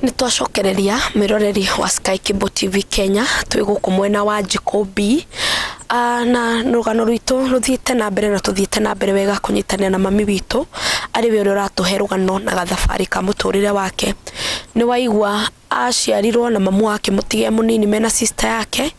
Nĩ twacokereria mwĩroreri wa Sky Cable TV Kenya, twĩ gũkũ mwena wa Njikũ B. Na rũgano rwitũ rũthiĩte na mbere na tũthiĩte na mbere wega kũnyitanĩra na mami witũ arĩ we ũrĩa ũratũhe rũgano na gathabarĩ ka mũtũrĩre wake. Nĩ waigua aciarirwo na mamu wake mũtige mũnini mena sister yake,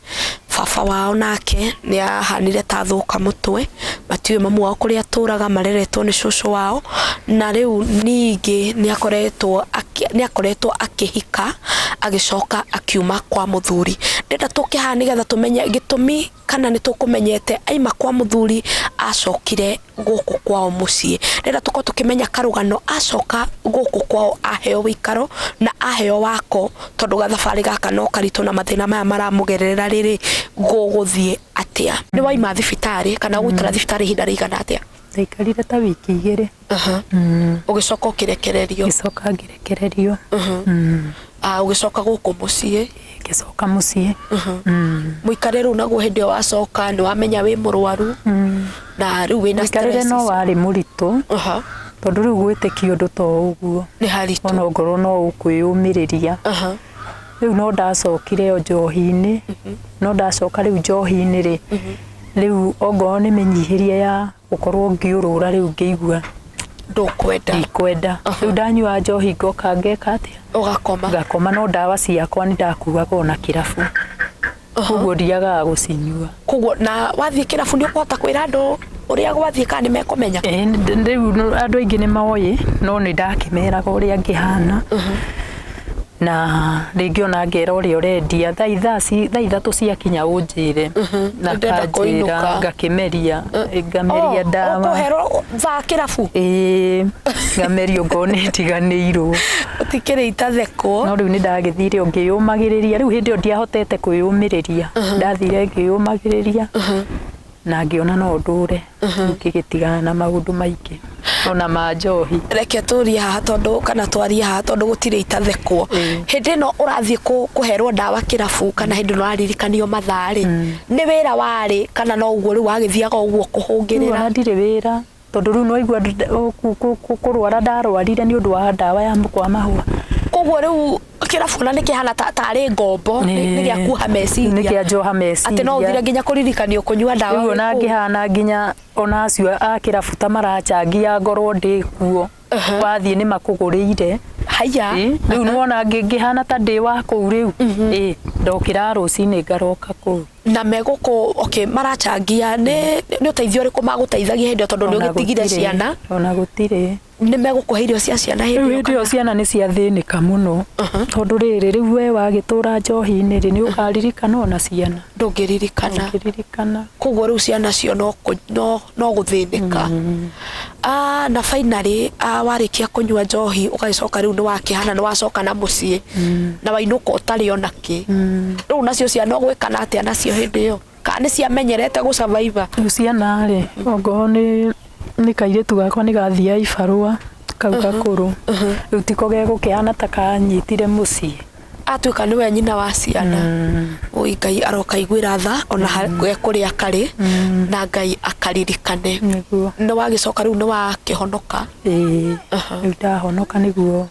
baba wao nake nĩ ahanire ta thũka mũtwe, matiũĩ mamu wao kũrĩa atũraga, mareretwo nĩ cũcũ wao, na rĩu ningĩ nĩ akoretwo nĩ akoretwo akĩhika agĩcoka akiuma kwa mũthuri. Ndĩrenda tũke haha nĩgetha tũmenye gĩtũmi kana nĩ tũkũmenyete aima kwa mũthuri acokire gũkũ kwao mũciĩ. Ndĩrenda tũkorwo tũkĩmenya karũgano acoka gũkũ kwao aheo wĩikaro na aheo wako, tondũ gathabarĩ gaka no karitũ na mathĩna maya maramũgerera rĩrĩ gũgũthiĩ atĩa. Nĩ waima thibitarĩ kana ũgũikara thibitarĩ ihinda rĩigana atĩa? Ndaikarire ta wiki 2. Ũgĩcoka ũkĩrekererio? Ngĩcoka ngĩrekererio. Ũgĩcoka gũkũ mũciĩ? Ngĩcoka mũciĩ. Mũikarĩre rĩu naguo hĩndĩ ĩyo wacoka nĩ wamenya wĩ mũrwaru na rĩu wĩna Mũikarĩre stress no icio. warĩ mũritũ. Tondũ rĩu gwĩtĩkia ũndũ to ũguo. Nĩ haritũ. Ona ongorwo no ũkwĩyũmĩrĩria. Rĩu no ndacokire o njohi-inĩ. No ndacoka rĩu njohi-inĩ rĩ. Rĩu ongorwo nĩ mĩnyihĩrie ya gũkorwo ngĩũrũra rĩu ngĩigua Ndũkwenda. Ndikwenda. Rĩu ndanyua njohi ngoka ngeka atĩa? Ũgakoma. Ngakoma, no ndawa ciakwa nĩ ndakuaga ona kĩrabu. Koguo ndiagaga gũcinyua. Koguo na wathiĩ kĩrabu nĩ ũkũhota kwĩra andũ ũrĩa gwathiĩ kana nĩ mekũmenya? Rĩu andũ aingĩ nĩ moĩ, no nĩ ndakĩmeraga ũrĩa ngĩhana. Na rĩngĩ ona ngera ũrĩa ũrendia, thaa ithatũ ciakinya ũnjĩre. Na Ndĩrenda kanjĩra, kũinũka. ngakĩmeria, ngameria ndawa. Ũkũherwo thaa kĩrabu? Ĩĩ, ngameria ongorwo nĩ ndiganĩirwo. Ũtikĩrĩ itathekwo. No rĩu nĩ ndagĩthire o ngĩyũmagĩrĩria. Rĩu hĩndĩ ĩyo ndiahotete kwĩyũmĩrĩria. Ndathire ngĩyũmagĩrĩria. Na ngĩona no ndũre. Ngĩgĩtigana na maũndũ maingĩ ona ma njohi. Reke tũrie haha tondũ kana twarie haha tondũ gũtirĩ itathekwo. Hĩndĩ ĩno ũrathiĩ kũherwo ndawa kĩrabu kana hĩndĩ ĩno ũraririkanio mathaa rĩ, nĩ wĩra warĩ kana no ũguo rĩu wagĩthiaga ũguo kũhũngĩrĩra? Rĩu ona ndirĩ wĩra tondũ rĩu no igua kũrwara ndarwarire nĩ ũndũ wa ndawa ya mũkwa mahũa. Koguo rĩu kĩrabu ona nĩkĩhana tarĩ ngombo, nĩ gĩa kuoha meciria. Nĩ kĩa njoha meciria. Atĩ no ũthire nginya kũririkanio kũnyua ndawa Rĩu ona wĩ kũu. ngĩhana nginya ona acio a kĩrabu ta marachangia ngorwo ndĩ kuo. Wathiĩ nĩ makũgũrĩire. Haiya. Rĩu nĩwona ngĩhana ta ndĩ wa kũu rĩu. Ndokĩra rũcinĩ ngaroka kũu. Na megũkũ, okay, marachangia, nĩ ũteithio ũrĩkũ magũteithagia hĩndĩ ĩyo tondũ nĩ Ona ũgĩtigire gũtirĩ. ciana? Ona gũtirĩ. Nĩ megũkũhe irio cia ciana hĩndĩ Rĩu ĩyo hĩndĩ ĩyo kana? ciana nĩ ciathĩnĩka mũno. Tondũ rĩrĩ, rĩu we wagĩtũra njohi-inĩ rĩ, nĩ ũkaririkana ona ciana? Ndũngĩririkana. Ndũngĩririkana. Koguo rĩu ciana cio no gũthĩnĩka. Na finally, warĩkia kũnyua njohi, ũgagĩcoka rĩu nĩ wakĩhana, nĩ wacoka na mũciĩ. Na wainũka ũtarĩ ona kĩ. Rĩu nacio ciana ũgwĩkana atĩa nacio hĩndĩ ĩyo? Kana nĩ ciamenyerete gũ survive? Rĩu ciana rĩ, ongorwo nĩ kairĩtu gakwa nĩ gathiaga ibarũa, kau gakũrũ. Rĩu tiko gegũkĩhana ta kanyitire mũciĩ. Atuĩka nĩwe nyina wa ciana. Oi Ngai aroka iguĩra tha ona ge kũrĩa karĩ, na Ngai akaririkane. Nĩguo. Nĩ wagĩcoka rĩu nĩ wakĩhonoka? Ĩĩ. Rĩu ndahonoka nĩguo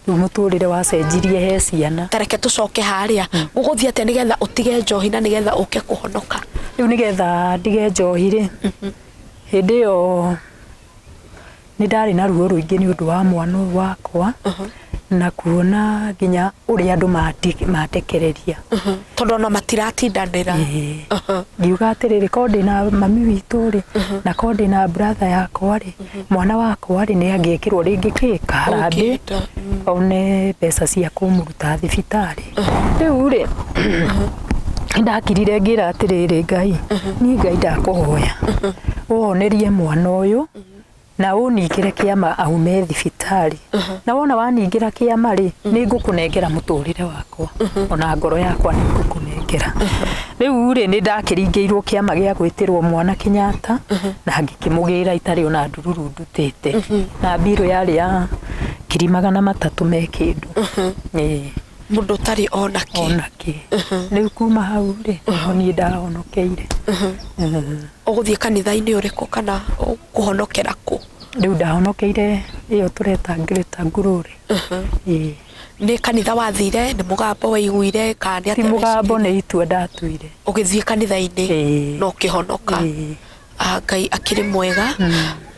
rĩu mũtũrĩre wacenjirie he ciana. Ta reke tũcoke harĩa. Gũgũthiĩ atĩa nĩgetha ũtige njohi na nĩgetha ũke kũhonoka? Rĩu nĩgetha ndige njohi rĩ, hĩndĩ ĩyo nĩ ndarĩ na ruo rũingĩ nĩ ũndũ wa mwana ũyũ wakwa, na kuona nginya ũrĩa andũ mandekereria. Tondũ ona matiratindanĩra. Ngiuga atĩrĩrĩ, korwo ndĩna mami witũ rĩ, na korwo ndĩna brother yakwa rĩ, mwana wakwa rĩ, nĩ angĩekĩrwo rĩngĩ kĩ karambĩ, Ũngĩenda. one mbeca cia kũmũruta thibitarĩ. Rĩu rĩ, ndakirire ngĩra atĩrĩrĩ, Ngai, niĩ Ngai ndakũhoya, ũhonerie mwana ũyũ, na ũningĩre kĩama aume thibitarĩ. Na wona waningĩra kĩama rĩ, nĩ ngũkũnengera mũtũrĩre wakwa, ona ngoro yakwa nĩ ngũkũnengera. Rĩu rĩ, nĩ ndakĩringĩirwo kĩama gĩa gwĩtĩrwo mwana Kenyatta, na ngĩkĩmũgĩra itarĩ ona ndururu ndutĩte. Na mbirũ yarĩ ya ngiri magana matatũ me kĩndũ. Mũndũ ũtarĩ ona kĩ. Ona kĩ. Rĩu kuma hau rĩ, nĩho niĩ ndahonokeire. Ũgũthiĩ kanitha-inĩ ũrĩkũ kana ũkũhonokera kũ? Rĩu ndahonokeire ĩyo tũreta Greater Glory. Nĩ kanitha wathire, nĩ mũgambo waiguire, kana nĩ Ti atĩa mũgambo, weciririe? Nĩ itua ndatuire. Ũgĩthiĩ kanitha-inĩ? Ĩĩ. Na ũkĩhonoka? Ĩĩ. Ah, Ngai akĩrĩ mwega.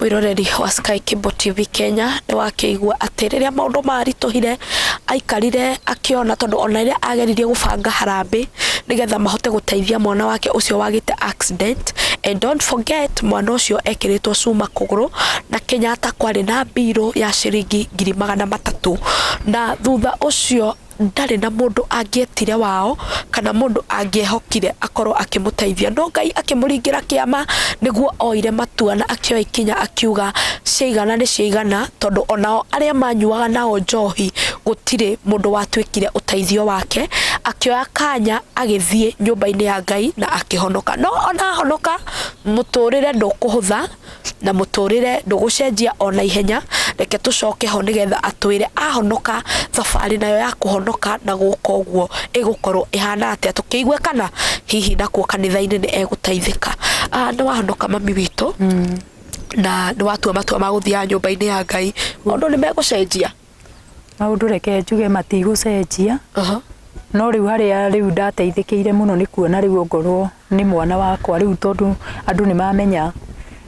Mwĩroreri wa Sky Cable TV Kenya, nĩ wakĩigua atĩ rĩrĩa maũndũ maritũhire, aikarire akĩona, tondũ ona rĩrĩa ageririe gũbanga harambĩ nĩgetha mahote gũteithia mwana wake ũcio wagĩte accident, and don't forget, mwana ũcio ekĩrĩtwo cuma kũgũrũ, na Kenyatta kwarĩ na mbirũ ya ciringi 300,000, na thutha ũcio ndarĩ na mũndũ angĩetire wao kana mũndũ angĩehokire akorwo akĩmũteithia, no Ngai akĩmũringĩra kĩama nĩguo oire matua na akĩoya ikinya, akiuga ciaigana nĩ ciaigana, tondũ onao arĩa manyuaga nao njohi gũtirĩ mũndũ watuĩkire ũteithio wake. Akĩoya kanya agĩthiĩ nyũmba-inĩ ya Ngai na akĩhonoka. No ona ahonoka, mũtũrĩre ndũkũhũtha na mũtũrĩre ndũgũcenjia ona ihenya. Reke tũcoke ho nĩgetha atwĩre ahonoka, thabarĩ nayo ya kũhonoka na gũka ũguo ĩgũkorwo ĩhana atĩa, tũkĩigue kana hihi nakuo kanitha-inĩ nĩ egũteithĩka. Ah, nĩ wahonoka, mami witũ, na nĩ watua matua ma gũthiaga nyũmba-inĩ ya Ngai, maũndũ nĩ megũcenjia? Maũndũ, reke njuge, matigũcenjia. No rĩu harĩa rĩu ndateithĩkĩire mũno nĩ kuona rĩu ongorwo nĩ mwana wakwa rĩu, tondũ andũ nĩ mamenya,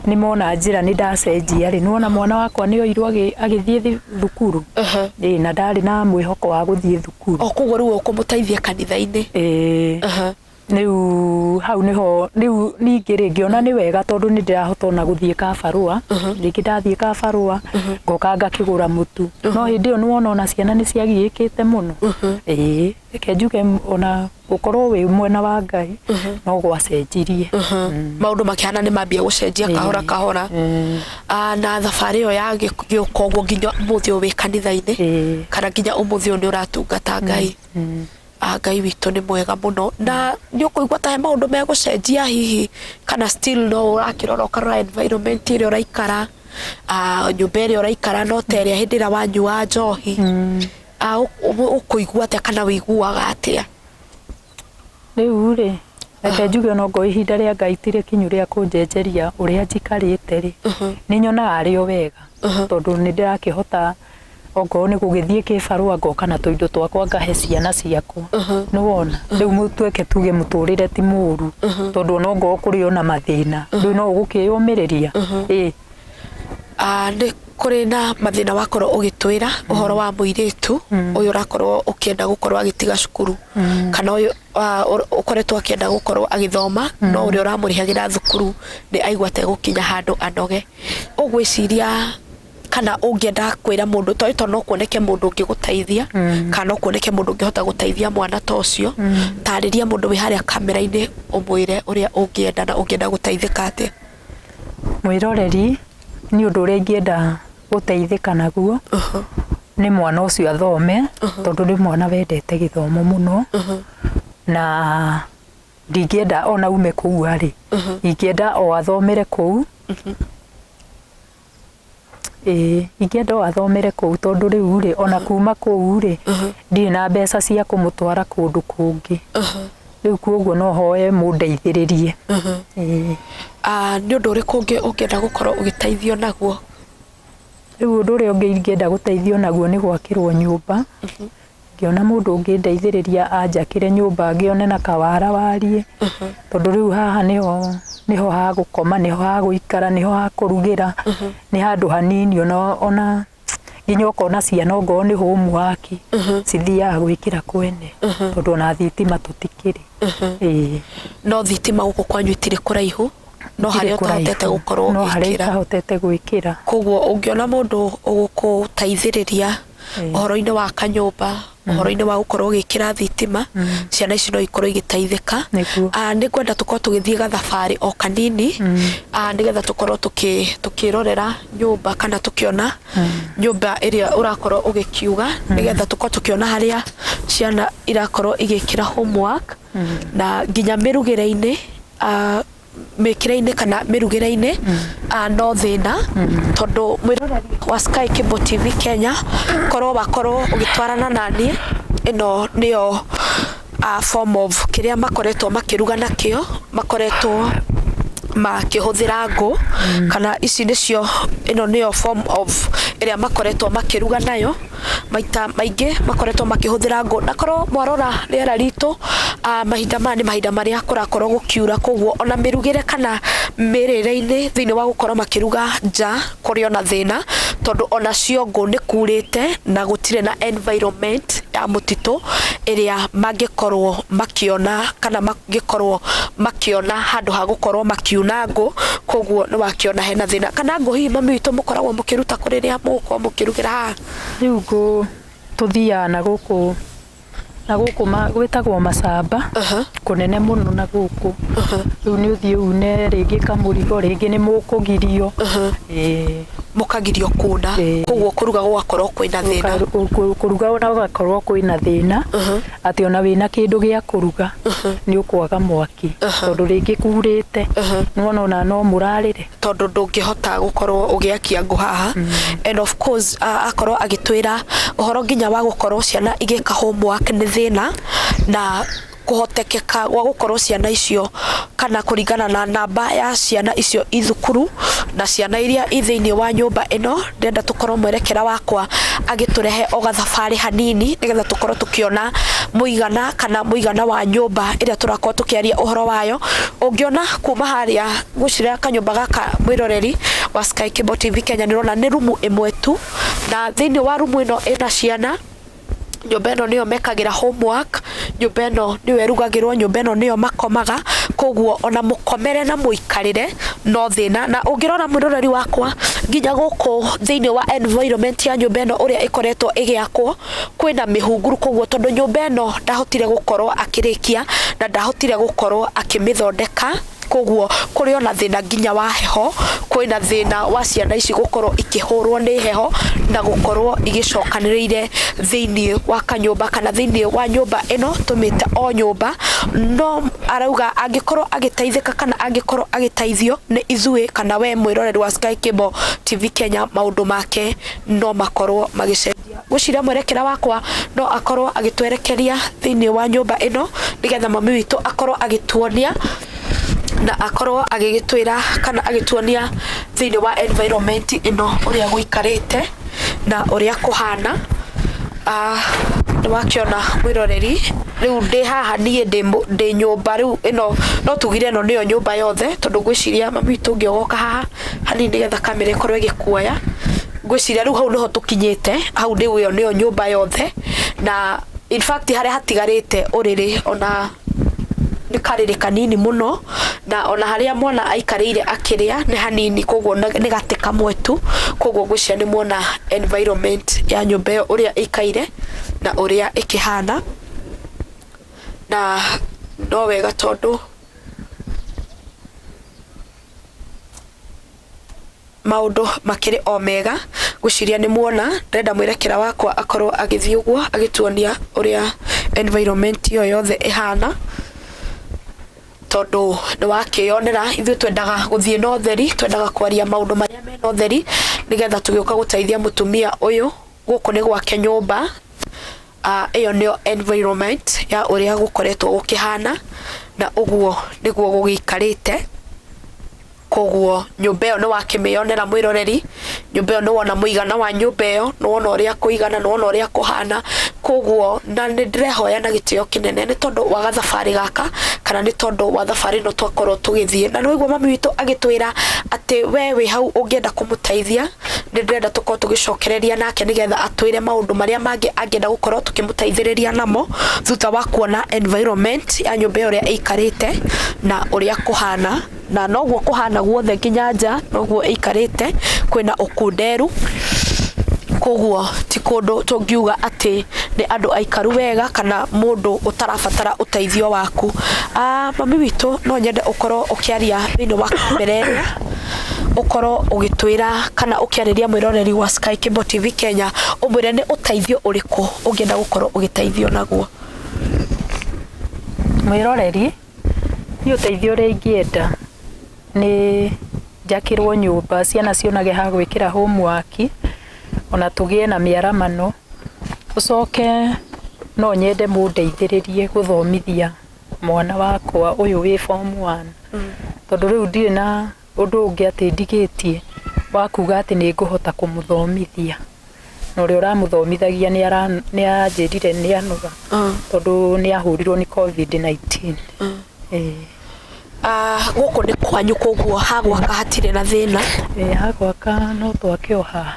nĩ mona njĩra nĩ ndacenjia rĩ, nĩwona mwana wakwa nĩ oirwo agĩthiĩ thukuru. Ĩĩ, na ndarĩ na mwĩhoko wa gũthiĩ thukuru. O koguo rĩu ũkũmũteithia kanitha-inĩ? Ĩĩ. Rĩu hau nĩho rĩu ningĩ rĩ ngĩona nĩ wega, tondũ nĩ ndĩrahota ona gũthiĩ kabarũa. Rĩngĩ ndathiĩ kabarũa ngoka ngakĩgũra mũtu, no hĩndĩ ĩyo nĩwona ona ciana nĩ ciagiĩkĩte mũno. Ĩĩ, reke njuge ona gũkorwo wĩ mwena wa Ngai no gwacenjirie. Maũndũ makĩhana nĩ mambia gũcenjia kahora kahora. Ah, na thabarĩ ĩyo ya gĩũka ũguo nginya ũmũthĩ ũyũ wĩ kanitha-inĩ, kana nginya ũmũthĩ ũyũ nĩ ũratungata Ngai. Ah, Ngai witũ nĩ mwega mũno. Na nĩ ũkũigua ta he maũndũ megũcenjia hihi, kana still no ũrakĩrora, ũkarora environment ĩrĩa ũraikara, ah, nyũmba ĩrĩa ũraikara no ta ĩrĩa hĩndĩ ĩrĩa wanyua njohi? Ah, ũkũigua atĩa kana wĩiguaga atĩa? Rĩu rĩ, reke njuge ona ongorwo ihinda rĩa Ngai ti rĩkinyu rĩa kũnjenjeria ũrĩa njikarĩte rĩ, nĩ nyonaga arĩ o wega, tondũ nĩ ndĩrakĩhota ongorwo nĩ gũgĩthiĩ kĩbarũa ngoka na tũindo twakwa ngahe ciana ciakwa. Nĩ wona rĩu tweke tuge mũtũrĩre ti mũru, tondũ ona ongorwo kũrĩ ona mathĩna rĩu no ũgũkĩyũmĩrĩria, ĩĩ. Ah, nĩ kũrĩ na mathĩna wakorwo ũgĩtwĩra ũhoro wa mũirĩtu ũyũ ũrakorwo ũkĩenda gũkorwo agĩtiga cukuru, kana ũyũ ũkoretwo akĩenda gũkorwo agĩthoma, no ũrĩa ũramũrĩhagĩra thukuru nĩ aigua ategũkinya handũ anoge. Ũgwĩciria kana ũngĩenda kwĩra mũndũ to no kuoneke mũndũ ũngĩgũteithia, kana no kuoneke mũndũ ũngĩhota gũteithia mwana ta ũcio? Tarĩria mũndũ wĩ harĩa kamera-inĩ, ũmwĩre ũrĩa ũngĩenda na ũngĩenda gũteithĩka atĩa. Mwĩroreri, nĩ ũndũ ũrĩa ingĩenda gũteithĩka naguo nĩ mwana ũcio athome, tondũ nĩ mwana wendete gĩthomo mũno, na ndingĩenda ona ume kũu arĩ, ingĩenda o athomere kũu. Ĩĩ, ingĩenda o athomere kũu, tondũ rĩu rĩ, ona kuma kũu rĩ, ndirĩ na mbeca cia kũmũtwara kũndũ kũngĩ rĩu, koguo no hoe mũndeithĩrĩrie. Ĩĩ. Ah, nĩ ũndũ ũrĩkũ ũngĩ ũngĩenda gũkorwo ũgĩteithio naguo? Rĩu ũndũ ũrĩa ũngĩ ingĩenda gũteithio naguo nĩ gwakĩrwo nyũmba. Ngĩona mũndũ ũngĩndeithĩrĩria anjakĩre nyũmba, ngĩone na kawara wariĩ, tondũ rĩu haha nĩho ha gũkoma, nĩho ha gũikara, nĩho ha kũrugĩra, nĩ handũ hanini, ona nginya ũkona ciana ongorwo nĩ homework cithiaga gwĩkĩra kwene, tondũ ona thitima tũtikĩrĩ. Ĩĩ. No thitima gũkũ kwanyu itirĩ kũraihu, no harĩa ũtahotete gũkorwo no harĩa ũgĩkĩra. Itahotete gwĩkĩra. Koguo ũngĩona mũndũ ũgũkũteithĩrĩria ũhoro-inĩ wa kanyũmba, ũhoro-inĩ wa gũkorwo ũgĩkĩra thitima, ciana ici no ikorwo igĩteithĩka. Nĩguo. Ah, nĩ ngwenda tũkorwo tũgĩthiĩ gathabarĩ o kanini, nĩgetha tũkorwo tũkĩrorera nyũmba kana tũkĩona nyũmba ĩrĩa ũrakorwo ũgĩkiuga, nĩgetha tũkorwo tũkĩona harĩa ciana irakorwo igĩkĩra homework na nginya mĩrugĩre-inĩ, mĩkĩre-inĩ kana mĩrugĩre-inĩ. No thĩna, tondũ mwĩroreri wa Sky Cable TV Kenya, korwo wakorwo ũgĩtwarana naniĩ, ĩno nĩyo form of kĩrĩa makoretwo makĩruga nakĩo, makoretwo makĩhũthĩra ngũ, kana ici nĩcio, ĩno nĩyo form of ĩrĩa. Ĩrĩa makoretwo makĩruga nayo maita maingĩ makoretwo makĩhũthĩra ngũ. Na korwo mwarora rĩera ritũ, mahinda maya nĩ mahinda marĩa kũrakorwo gũkiura, koguo ona mĩrugĩre kana mĩrĩre-inĩ thĩinĩ wa gũkorwo makĩruga nja kũrĩ ona thĩna, tondũ ona cio ngũ nĩ kurĩte na gũtirĩ na environment ya mũtitũ ĩrĩa mangĩkorwo makĩona kana mangĩkorwo makĩona handũ ha gũkorwo makiuna ngũ. Koguo nĩ wakĩona hena thĩna. Kana ngũ hihi mami witũ mũkoragwo mũkĩruta kũ rĩrĩa mũgũkorwo mũkĩrugĩra haha? Rĩu ngũ tũthiaga na gũkũ na gũkũ gwĩtagwo macamba kũnene mũno na gũkũ. Rĩu nĩ ũthiĩ une rĩngĩ kamũrigo, rĩngĩ nĩ mũkũgirio. Ĩĩ. Mũkagirio kuna? Ĩĩ. Koguo kũruga gũgakorwo kwĩna thĩna. Kũruga ona gũgakorwo kwĩna thĩna, atĩ ona wĩna kĩndũ gĩa kũruga nĩ ũkwaga mwaki, tondũ rĩngĩ kurĩte, nĩwona ona no mũrarĩre, tondũ ndũngĩhota gũkorwo ũgĩakia ngũ haha. And of course, akorwo agĩtwĩra ũhoro nginya wa gũkorwo ciana igĩka homework nĩ thĩna, na kũhotekeka gwa gũkorwo ciana icio kana kũringana na namba ya ciana icio i thukuru na ciana iria i thĩinĩ wa nyũmba ĩno. Ndĩrenda tũkorwo mwerekera wakwa agĩtũrehe o gathabarĩ hanini nĩgetha tũkorwo tũkĩona mũigana kana mũigana wa nyũmba ĩrĩa tũrakorwo tũkĩaria ũhoro wayo. Ũngĩona kuma harĩa ngwĩciria kanyũmba gaka, mwĩroreri wa Sky Cable TV Kenya, nĩ ũrona nĩ rumu ĩmwe tu, na thĩinĩ wa rumu ĩno ĩna ciana. Nyũmba ĩno nĩyo mekagĩra homework, nyũmba ĩno nĩyo ĩrugagĩrwo, nyũmba ĩno nĩyo makomaga. Koguo ona mũkomere na mũikarĩre no thĩna. Na ũngĩrora, mwĩroreri wakwa, nginya gũkũ thĩinĩ wa environment ya nyũmba ĩno ũrĩa ĩkoretwo ĩgĩakwo, kwĩna mĩhunguru. Koguo tondũ nyũmba ĩno ndahotire gũkorwo akĩrĩkia na ndahotire gũkorwo akĩmĩthondeka, koguo kũrĩ ona thĩna nginya wa heho. Kwĩna thĩna wa ciana ici gũkorwo ikĩhũrwo nĩ heho na gũkorwo igĩcokanĩrĩire thĩinĩ wa kanyũmba kana thĩinĩ wa nyũmba ĩno tũmĩte o nyũmba. No arauga angĩkorwo agĩteithĩka kana angĩkorwo agĩteithio nĩ ithuĩ kana we mwĩroreri wa Sky Cable TV Kenya, maũndũ make no makorwo magĩcenjia. Ngwĩciria mwerekera wakwa no akorwo agĩtwerekeria thĩinĩ wa nyũmba ĩno nĩgetha mami witũ akorwo agĩtuonia na akorwo agĩgĩtwĩra kana agĩtuonia thĩinĩ wa environment ĩno ũrĩa gũikarĩte na ũrĩa kũhana. Nĩ wakĩona, mwĩroreri, rĩu ndĩ haha niĩ ndĩ nyũmba rĩu ĩno, no tugire ĩno nĩyo nyũmba yothe, tondũ ngwĩciria mami witũ ũngĩogoka haha hanini nĩgetha kamera ĩkorwo ĩgĩkuoya, ngwĩciria rĩu hau nĩho tũkinyĩte. Hau rĩu ĩyo nĩyo nyũmba yothe, na in fact harĩa hatigarĩte ũrĩrĩ ona nĩ karĩrĩ kanini mũno, na ona harĩa mwana aikarĩire akĩrĩa nĩ hanini, koguo nĩ gatĩ kamwe tu. Koguo ngwĩciria nĩ muona environment ya nyũmba ĩyo ũrĩa ĩikaire na ũrĩa ĩkĩhana, na no wega tondũ maũndũ makĩrĩ o mega. Ngwĩciria nĩ muona. Ndĩrenda mwerekera wakwa akorwo agĩthiĩ ũguo agĩtuonia ũrĩa environment ĩyo yothe ĩhana, tondũ nĩ wakĩyonera. Ithuĩ twendaga gũthiĩ na ũtheri, twendaga kwaria maũndũ marĩa mena ũtheri nĩgetha tũgĩũka gũteithia mũtumia ũyũ gũkũ nĩ gwake nyũmba. Ĩyo nĩyo environment ya ũrĩa gũkoretwo gũkĩhana, na ũguo nĩguo gũgĩikarĩte. Koguo nyũmba ĩyo nĩ wakĩmĩonera, mwĩroreri. Nyũmba ĩyo nĩ wona mũigana wa nyũmba ĩyo, nĩ wona ũrĩa kũigana, nĩ wona ũrĩa kũhana. Koguo na nĩ ndĩrehoya na gĩtĩo kĩnene nĩ tondũ wa gathabarĩ gaka kana nĩ tondũ wa thabarĩ ĩno twakorwo tũgĩthiĩ, na nĩ waigua mami witũ agĩtwĩra atĩ we wĩ hau ũngĩenda kũmũteithia. Nĩ ndĩrenda tũkorwo tũgĩcokereria nake nĩgetha atwĩre maũndũ marĩa mangĩ angĩenda gũkorwo tũkĩmũteithĩrĩria namo thutha wa kuona environment ya nyũmba ĩyo ũrĩa ĩikarĩte na ũrĩa kũhana. Na noguo kũhana guothe nginya nja, noguo ĩikarĩte, kwĩna ũkunderu. Koguo ti kũndũ tũngiuga atĩ nĩ andũ aikaru wega kana mũndũ ũtarabatara ũteithio waku. Mami witũ, no nyende ũkorwo ũkĩaria thĩinĩ wa kamera ĩrĩa, ũkorwo ũgĩtwĩra kana ũkĩarĩria mwĩroreri wa Sky Cable TV Kenya, ũmwĩre nĩ ũteithio ũrĩkũ ũngĩenda gũkorwo ũgĩteithio naguo. Mwĩroreri, niĩ ũteithio ũrĩa ingĩenda nĩ njakĩrwo nyũmba, ciana cionage ha gwĩkĩra homework, ona tũgĩe na mĩaramano. Ũcoke no nyende mũndeithĩrĩrie gũthomithia mwana wakwa ũyũ wĩ form 1, tondũ rĩu ndirĩ na ũndũ ũngĩ atĩ ndigĩtie. Wa kuga atĩ nĩ ngũhota kũmũthomithia, na ũrĩa ũramũthomithagia nĩ anjĩrire nĩ anoga tondũ nĩ ahũrirwo nĩ COVID-19. Ĩĩ. Ah, gũkũ nĩ kwanyu, koguo hagwaka hatirĩ na thĩna? Ĩĩ, hagwaka no twake o haha.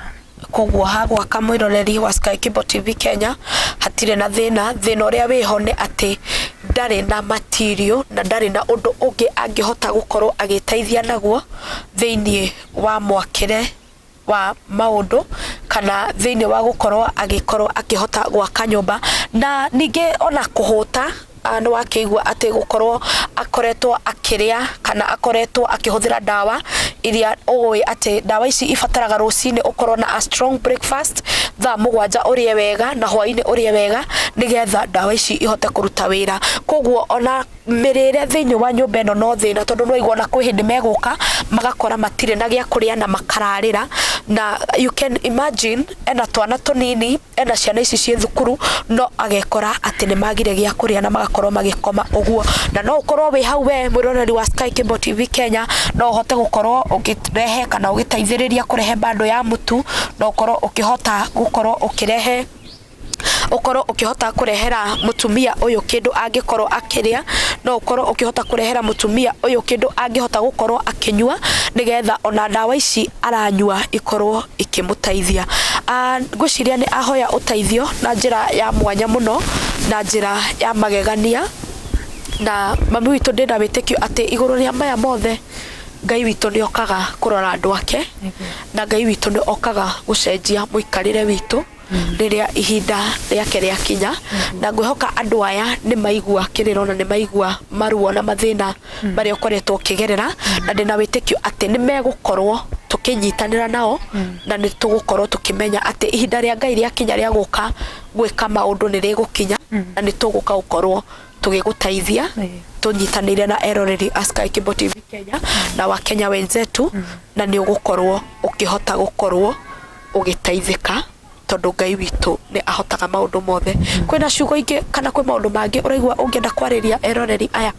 Koguo hagwaka, mwĩroreri wa Sky Cable TV Kenya, hatirĩ na thĩna. Thĩna ũrĩa wĩho nĩ atĩ ndarĩ na material na ndarĩ na ũndũ ũngĩ angĩhota gũkorwo agĩteithia naguo thĩiniĩ wa mwakĩre wa maũndũ kana thĩiniĩ wa gũkorwo agĩkorwo akĩhota gwaka nyũmba. Na ningĩ ona kũhũta, nĩ wakĩigua atĩ gũkorwo akoretwo akĩrĩa kana akoretwo akĩhũthĩra ndawa iria ũĩ atĩ ndawa ici ibataraga rũcinĩ ũkorwo na a strong breakfast, thaa 7 ũrĩe wega na hwaĩ-inĩ ũrĩe wega, nĩgetha ndawa ici ihote kũruta wĩra. Koguo ona mĩrĩre thĩinĩ wa nyũmba ĩno no thĩna, tondũ nĩ waigua ona kwĩ hĩndĩ megũka magakora matirĩ na gĩa kũrĩa na makararĩra. Na you can imagine, ena twana tũnini, ena ciana ici ciĩ thukuru, no agekora atĩ nĩ magire gĩa kũrĩa na magakorwo magĩkoma ũguo. Na no ũkorwo wĩ hau, we mwĩroreri wa Sky Cable TV Kenya, no ũhote gũkorwo ũkĩrehe kana ũgĩteithĩrĩria kũrehe bando ya mũtu, no ũkorwo ũkĩhota gũkorwo ũkĩrehe, ũkorwo ũkĩhota kũrehera mũtumia ũyũ kĩndũ angĩkorwo akĩrĩa, no ũkorwo ũkĩhota kũrehera mũtumia ũyũ kĩndũ angĩhota gũkorwo akĩnyua, nĩgetha ona ndawa ici aranyua ikorwo ikĩmũteithia. Ngwĩciria nĩ ahoya ũteithio na njĩra ya mwanya mũno, na njĩra ya magegania. Na mami witũ, ndĩna wĩtĩkio atĩ igũrũ rĩa maya mothe, Ngai witũ nĩ okaga kũrora andũ ake, na Ngai witũ nĩ okaga gũcenjia mũikarĩre witũ rĩrĩa ihinda rĩake rĩakinya. Na ngwĩhoka andũ aya nĩ maigua kĩrĩro na nĩ maigua maruo na mathĩna marĩa ũkoretwo ũkĩgerera, na ndĩna wĩtĩkio atĩ nĩ megũkorwo tũkĩnyitanĩra nao, na nĩ tũgũkorwo tũkĩmenya atĩ ihinda rĩa Ngai rĩakinya rĩa gũka gwĩka maũndũ nĩ rĩgũkinya, na nĩ tũgũka gũkorwo tũgĩgũteithia tũnyitanĩire na eroreri a Sky Cable TV Kenya na wa Kenya wenzetu, na nĩ ũgũkorwo ũkĩhota gũkorwo ũgĩteithĩka, tondũ Ngai witũ nĩ ahotaga maũndũ mothe. Kwĩna ciugo ingĩ kana kwĩ maũndũ mangĩ ũraigua ũngĩenda kwarĩria eroreri aya?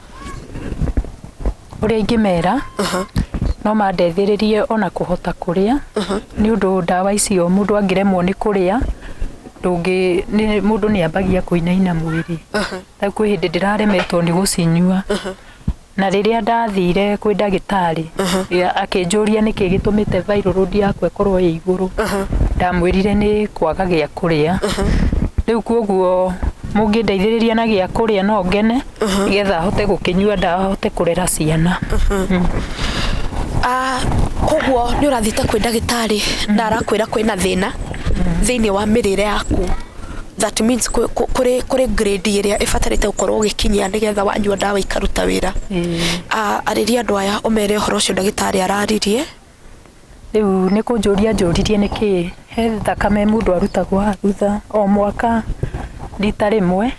Ũrĩa ingĩmera, no mandeithĩrĩrie ona kũhota kũrĩa, nĩ ũndũ ndawa icio mũndũ angĩremwo nĩ kũrĩa, ndũngĩ nĩ mũndũ nĩ ambagia kũinaina mwĩrĩ. Rĩu kwĩ hĩndĩ ndĩraremetwo nĩ gũcinyua, na rĩrĩa ndathire kwĩ ndagĩtarĩ akĩnjũria nĩkĩ gĩtũmĩte viral load yakwa ĩkorwo ĩ igũrũ, ndamwĩrire nĩ kwaga gĩa kũrĩa. Rĩu koguo mũngĩndeithĩrĩria na gĩa kũrĩa no ngene, nĩgetha hote gũkĩnyua ndawa, hote kũrera ciana. Ah, koguo nĩ ũrathiĩte kwĩ ndagĩtarĩ na arakwĩra kwĩna thĩna thĩinĩ wa mĩrĩre yaku. That means kũrĩ grade ĩrĩa ĩbatarĩte gũkorwo ũgĩkinyia nĩgetha wanyua ndawa ikaruta wĩra. Ah, arĩria andũ aya ũmere ũhoro ũcio ndagĩtarĩ araririe. Rĩu nĩ kũnjũria njũririe nĩkĩ he thakame mũndũ arutagwo haha thutha o mwaka rita rĩmwe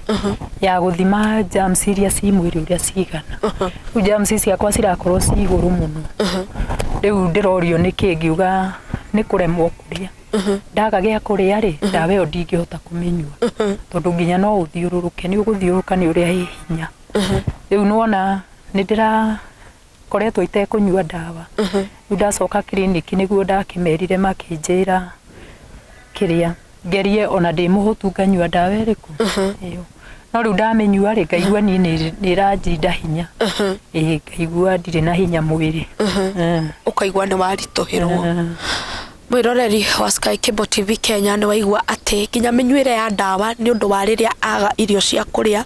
ya gũthima germs iria ci mwĩrĩ ũrĩa cigana. Rĩu germs ciakwa cirakorwo ci igũrũ mũno. Rĩu ndĩrorio nĩkĩ, ngiuga nĩ kũremwo kũrĩa. Ndaga gĩa kũrĩa rĩ, ndawa ĩyo ndingĩhota kũmĩnyua, tondũ nginya no ũthiũrũrũke, nĩ ũgũthiũrũrũka nĩ ũrĩa ĩ hinya. Rĩu nĩwona nĩ ndĩrakoretwo itekũnyua ndawa. Rĩu ndacoka kiriniki nĩguo ndakĩmerire, makĩnjĩra kĩrĩa ngerie ona ndĩ mũhũtu nganyua ndawa ĩrĩkũ ĩyo. No rĩu ndamĩnyua rĩ, ngaigua niĩ nĩ ĩranjinda hinya. Ĩĩ, ngaigua ndirĩ na hinya mwĩrĩ. Ũkaigua nĩ waritũhĩrwo. Mwĩroreri wa Sky Cable TV Kenya, nĩ waigua atĩ nginya mĩnyuĩre ya ndawa nĩ ũndũ wa rĩrĩa aga irio cia kũrĩa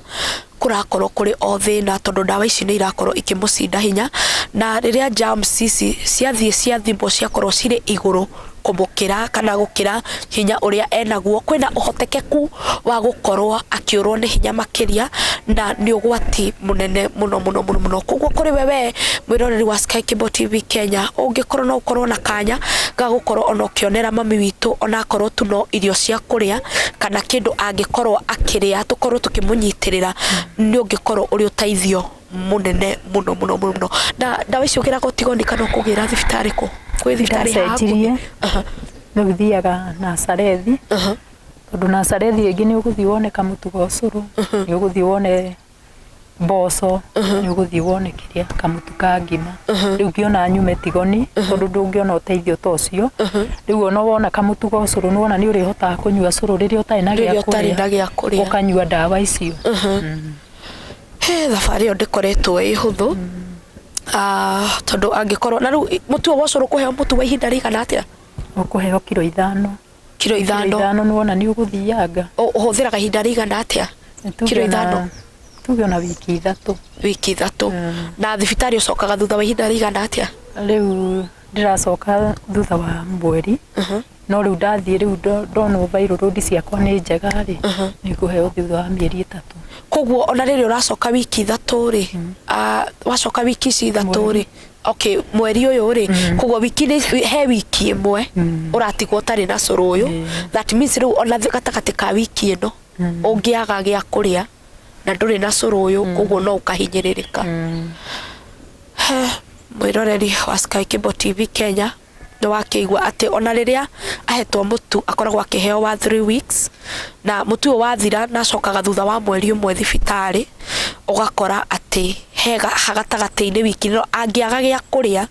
kũrakorwo kũrĩ o thĩna, tondũ ndawa ici nĩ irakorwo ikĩmũcinda hinya, na rĩrĩa germs ici ciathiĩ ciathimwo ciakorwo cirĩ igũrũ kũmũkĩra kana gũkĩra hinya ũrĩa enaguo, kwĩna ũhotekeku wa gũkorwo akĩũrwo nĩ hinya makĩria, na nĩ ũgwati mũnene mũno mũno mũno mũno. Koguo kũrĩ we mwĩroreri wa Sky Cable TV Kenya, ũngĩkorwo no ũkorwo na kanya ga gũkorwo ona ũkĩonera mami witũ, ona akorwo tu no irio cia kũrĩa kana kĩndũ angĩkorwo akĩrĩa, tũkorwo tũkĩmũnyitĩrĩra, nĩ ũngĩkorwo ũrĩ ũteithio mũnene mũno mũno mũno mũno. Na ndawa icio ũgĩraga Tigoni kana ũkũgĩra thibitarĩ kũ? Kwĩ thibitarĩ haha Ndacenjirie. hakuhĩ? Rĩu thiaga Nazarethi, tondũ Nazarethi rĩngĩ nĩ ũgũthiĩ wone kamũtu ga ũcũrũ, nĩ ũgũthiĩ wone Mboco nĩ ũgũthiĩ wone kĩrĩa kamũtu ka ngima. Rĩu ngĩona nyume Tigoni tondũ ndũngĩona ũteithio ta ũcio. Rĩu ona wona kamũtu ga ũcũrũ nĩ wona nĩ ũrĩhotaga kũnyua cũrũ rĩrĩa ũtarĩ na Rĩrĩa gĩa ũtarĩ na kũrĩa, gĩa kũrĩa. Ũkanyua ndawa icio. He thabarĩ ĩyo ndĩkoretwo ĩ hũthũ. Ah, tondũ angĩkorwo na rĩu mũtu ũyũ wa ũcũrũ kũheo mũtu wa ihinda rĩigana atĩa? Ũkũheo kiro 5. Kiro Kiro 5. 5 nĩ wona nĩ ũgũthianga. Ũhũthĩraga ihinda rĩigana atĩa? Kiro 5. Tuge ona wiki 3. Wiki 3. Na thibitarĩ ũcokaga thutha wa ihinda rĩigana atĩa? Rĩu ndĩracoka thutha wa mweri. No rĩu ndathiĩ rĩu ndonwo viral load ciakwa nĩ njega rĩ, nĩ ngũheo thutha wa mĩeri 3. Koguo ona rĩrĩa ũracoka wiki 3 rĩ, wacoka wiki ici 3 rĩ, okay, mweri ũyũ rĩ, koguo wiki he wiki 1 ũratigwo ũtarĩ na cũrũ ũyũ. That means rĩu ona gatagatĩ ka wiki ĩno ũngĩaga gĩa kũrĩa na ndũrĩ na cũrũ ũyũ, koguo no ũkahinyĩrĩrĩka. He mwĩroreri wa Sky Cable TV Kenya, nĩ wakĩigua atĩ ona rĩrĩa ahetwo mũtu akoragwo akĩheo wa 3 weeks, na mũtu ũyũ wathira na acokaga thutha wa mweri 1 thibitarĩ, ũgakora atĩ he gatagatĩ-inĩ wiki ĩno angĩaga gĩa kũrĩa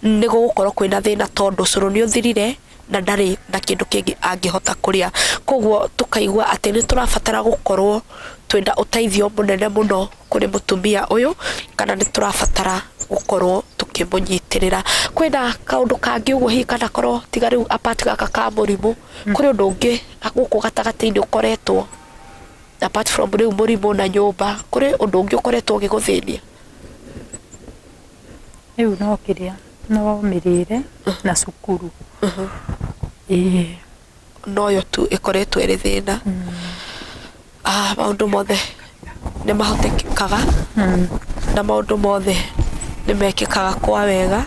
nĩ gũgũkorwo kwĩna thĩna tondũ cũrũ nĩ ũthirire na ndarĩ na kĩndũ kĩngĩ angĩhota kũrĩa. Koguo tũkaigua atĩ nĩ tũrabatara gũkorwo twĩna ũteithio mũnene mũno kũrĩ mũtumia ũyũ, kana nĩ tũrabatara gũkorwo tũkĩmũnyitĩrĩra. Kwĩna kaũndũ kangĩ ũguo hihi kana korwo tiga rĩu apart gaka ka mũrimũ, kũrĩ ũndũ ũngĩ gũkũ gatagatĩ-inĩ ũkoretwo apart from rĩu mũrimũ na nyũmba, kũrĩ ũndũ ũngĩ ũkoretwo ũgĩgũthĩnia? Rĩu no kĩrĩa, no mĩrĩre na cukuru. Ĩĩ. Noyo tu ĩkoretwo ĩrĩ thĩna. Maũndũ mothe nĩ mahotekekaga na maũndũ mothe nĩ mekĩkaga kwa wega.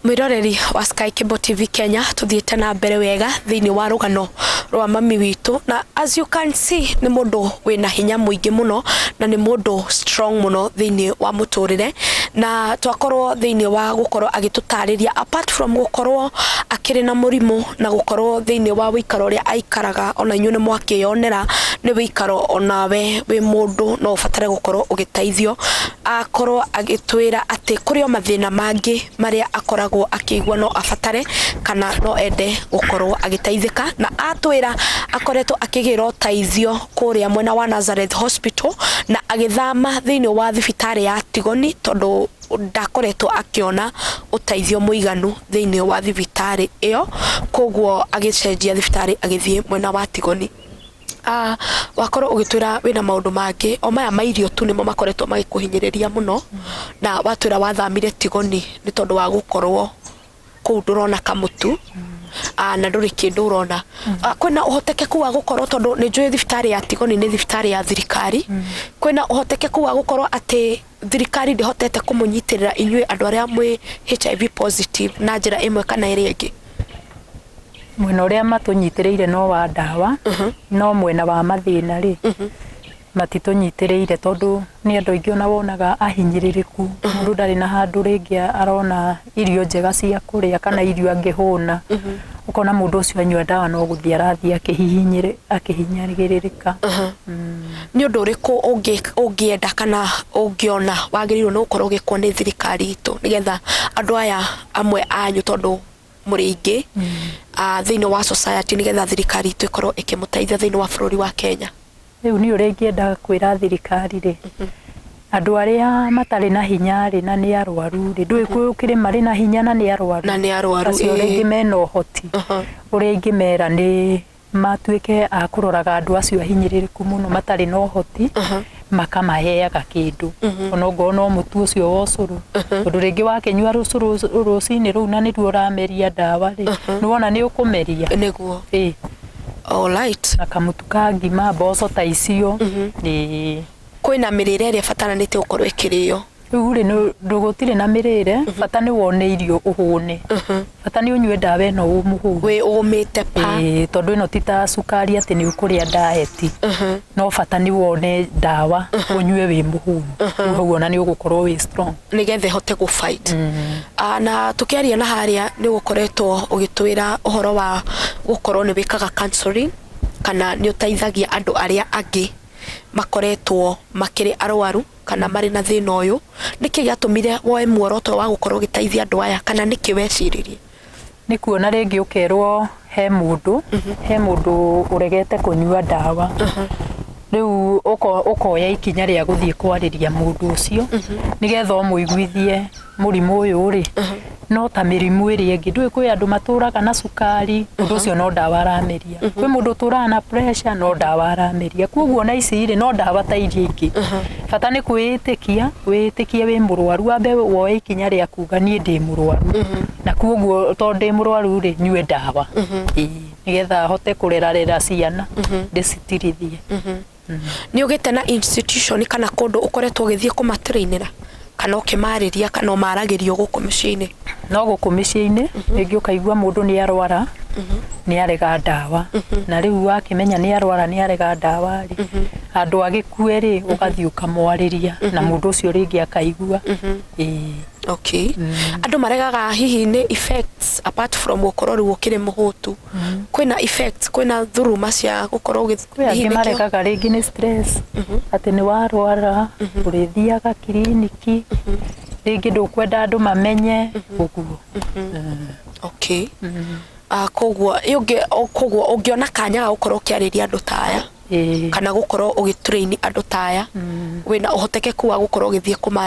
Mwĩroreri wa Sky Cable TV Kenya, tuthiĩte na mbere wega thĩinĩ wa rũgano rwa mami witũ, na as you can see nĩ mũndũ wĩna hinya mũingĩ mũno na nĩ mũndũ strong mũno thĩinĩ wa mũtũrĩre, na twakorwo thĩinĩ wa gũkorwo agĩtũtarĩria apart from gũkorwo akĩrĩ na mũrimũ na gũkorwo thĩinĩ wa wĩikaro ũrĩa aikaraga, ona inyuĩ nĩ mwakĩyonera nĩ wĩikaro onawe wĩ mũndũ no ũbatare gũkorwo ũgĩteithio. Akorwo agĩtwĩra atĩ kũrĩ o mathĩna mangĩ marĩa akoragwo akĩigua no abatare kana no ende gũkorwo agĩteithĩka, na atwĩra akoretwo akĩgĩra ũteithio kũrĩa mwena wa Nazareth Hospital na agĩthama thĩinĩ wa thibitarĩ ya Tigoni tondũ ndakoretwo akĩona ũteithio mũiganu thĩinĩ wa thibitarĩ ĩyo, koguo agĩcenjia thibitarĩ agĩthiĩ mwena wa Tigoni. Wakorwo ũgĩtwĩra wĩna maũndũ mangĩ o maya ma irio tu nĩmo makoretwo magĩkũhinyĩrĩria mũno, na watwĩra wathamire Tigoni nĩ tondũ wa gũkorwo kũu ndũrona kamũtu, na ndũrĩ kĩndũ ũrona. Kwĩna ũhotekeku wa gũkorwo, tondũ nĩ njũĩ thibitarĩ ya Tigoni nĩ thibitarĩ ya thirikari, kwĩna ũhotekeku wa gũkorwo atĩ thirikari ndĩhotete kũmũnyitĩrĩra inyuĩ andũ arĩa mwĩ HIV positive na njĩra ĩmwe kana ĩrĩa ĩngĩ? Mwena ũrĩa matũnyitĩrĩire no wa ndawa, no mwena wa mathĩna rĩ, matitũnyitĩrĩire tondũ nĩ andũ aingĩ ona wonaga ahinyĩrĩrĩku, mũndũ ndarĩ na handũ rĩngĩ arona irio njega cia kũrĩa kana irio angĩhũna. Ũkona mũndũ ũcio anyua ndawa no gũthiĩ arathiĩ akĩhinyagĩrĩrĩka. Nĩ ũndũ ũrĩkũ ũngĩenda kana ũngĩona wagĩrĩirwo nĩ gũkorwo ũgĩkwo nĩ thirikari itũ nĩgetha andũ aya amwe anyu, tondũ mũrĩ aingĩ, thĩinĩ wa society, nĩgetha thirikari itũ ĩkorwo ĩkĩmũteithia thĩinĩ wa bũrũri wa Kenya? Rĩu niĩ ũrĩa ingĩenda kwĩra thirikari rĩ, andũ arĩa matarĩ na hinya rĩ na nĩ arwaru rĩ, ndũĩ gũkĩrĩ marĩ na hinya na nĩ arwaru. Na nĩ arwaru, Acio rĩngĩ mena ũhoti. Ũrĩa ingĩmera nĩ matuĩke a kũroraga andũ acio ahinyĩrĩrĩku mũno matarĩ na ũhoti, makamaheaga kĩndũ. Ona ongorwo no mũtu ũcio wa ũcũrũ. Tondũ rĩngĩ wakĩnyua rũcũrũ rũcinĩ rũu na nĩruo ũrameria ndawa rĩ, nĩwona nĩ ũkũmeria. Nĩguo. Ĩĩ. All right. Na kamũtu ka ngima, mboco ta icio. Ĩĩ. Kwĩna mĩrĩre ĩrĩa ĩbataranĩtie gũkorwo ĩkĩrĩo? Rĩu rĩ, gũtirĩ na mĩrĩre, bata nĩ wone irio ũhũne. Bata nĩ ũnyue ndawa ĩno ũmũhũne. Wĩ ũmĩte pa. Ĩĩ, tondũ ĩno ti ta cukari atĩ nĩ ũkũrĩa diet. No bata nĩ wone ndawa ũnyue wĩ mũhũnu. Rĩu hau ona nĩ ũgũkorwo wĩ strong. Nĩgetha ĩhote gũ fight. Na tũkĩaria na harĩa nĩ ũgũkoretwo ũgĩtwĩra ũhoro wa gũkorwo nĩ wĩkaga counseling kana nĩ ũteithagia andũ arĩa angĩ. Makoretwo makĩrĩ arwaru kana marĩ na thĩna ũyũ. Nĩkĩ gĩatũmire woe muoroto wa gũkorwo ũgĩteithia andũ aya, kana nĩkĩ weciririe? Nĩ kuona rĩngĩ ũkerwo he mũndũ ũregete kũnyua ndawa. Rĩu ũkoya ikinya rĩa gũthiĩ kwarĩria mũndũ ũcio nĩgetha ũmũiguithie mũrimũ ũyũ rĩ no ta mĩrimũ ĩrĩa ĩngĩ. Ndũĩ kwĩ andũ matũraga na cukari, mũndũ ũcio no ndawa arameria. Kwĩ mũndũ ũtũraga na pressure, no ndawa arameria. Koguo ona ici rĩ, no ndawa ta iria ingĩ. Bata nĩ kwĩĩtĩkia, wĩĩtĩkie wĩ mũrwaru, wambe woe ikinya rĩa kuga niĩ ndĩ mũrwaru, na koguo tondũ ndĩ mũrwaru rĩ, nyue ndawa. Ĩĩ, nĩgetha hote kũrerarera ciana, ndĩcitirithie. Nĩ ũgĩte na institution kana kũndũ ũkoretwo ũgĩthiĩ kũmatrainĩra kana ũkĩmarĩria, kana ũmaragĩrio gũkũ mĩciĩ-inĩ? No gũkũ mĩciĩ-inĩ, rĩngĩ ũkaigua mũndũ nĩ arwara, nĩ arega ndawa, na rĩu wakĩmenya nĩ arwara, nĩ arega ndawa rĩ, handũ agĩkue rĩ, ũgathiĩ ũkamwarĩria na mũndũ ũcio rĩngĩ akaigua. Ĩĩ. Okay, andũ maregaga hihi nĩ effects, apart from gũkorwo rĩu ũkĩrĩ mũhũtu, kwĩna effects, kwĩna thuruma cia gũkorwo Kwĩ hihi angĩ nĩkĩo- maregaga rĩngĩ nĩ stress, atĩ nĩ warwara ũrĩthiaga kiriniki rĩngĩ, ndũkwenda andũ mamenye ũguo. Okay. Koguo koguo ũngĩona kanya ga gũkorwo ũkĩarĩria andũ ta aya Ĩĩ. kana gũkorwo ũgĩtrain andũ ta aya, wĩna ũhotekeku wa gũkorwo ũgĩthiĩ kũmarĩria?